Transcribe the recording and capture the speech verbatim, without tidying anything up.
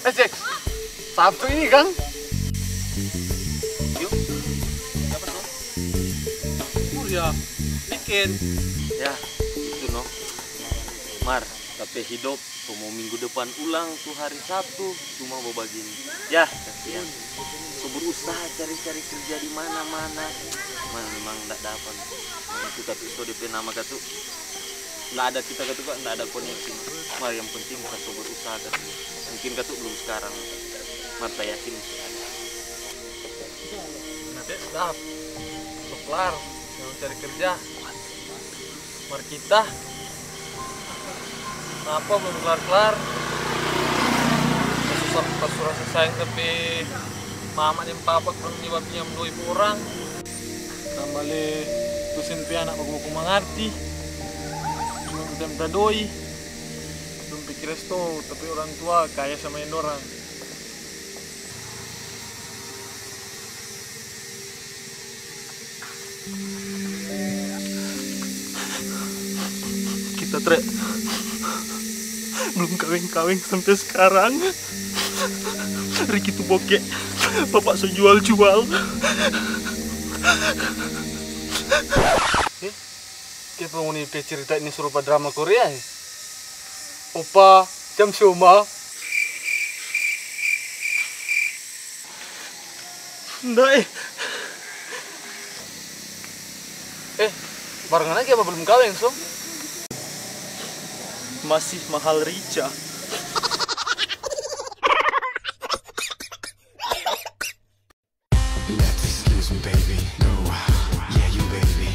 Eh, cek. Sabtu ini, kan? Yuk. Siapa tuh? Surya. Weekend. Ya, itu no. Mar, tapi hidup, so mo minggu depan ulang tu hari Sabtu, cuma mo bagini. Ya, kasihan. So berusaha cari-cari kerja di mana-mana. Mar, memang ndak dapat. Itu katu so depe nama katu. Ndak ada kita katu kak, ndak ada koneksi. Mar, yang penting kita so berusaha katu. Mungkin katu belum sekarang. Mar, ta yakin masih ada. Nah, dek, dap. So kelar, yang cari kerja. Mar kita, napa belum kelar-kelar? Susah pas su rasa sayang, tapi mama deng papa kurang ni bapinjam doi pa orang. Tambah le tu seng pe anak baku-baku mangarti, cuma minta-minta doi. Dong pikir resto, tapi orang tua kaya sama deng dorang. Kita tre belum kaweng-kaweng sampe skarang. Riki tu boke, bapak so jual-jual. Eh, kiapa ngoni pe cerita ini serupa drama Korea, eh? Opa, jam soma. Nda, eh. Eh, barengan lagi apa belum kaweng, so? Masih mahal rica. Let's excuse me, baby. No, yeah, you, baby.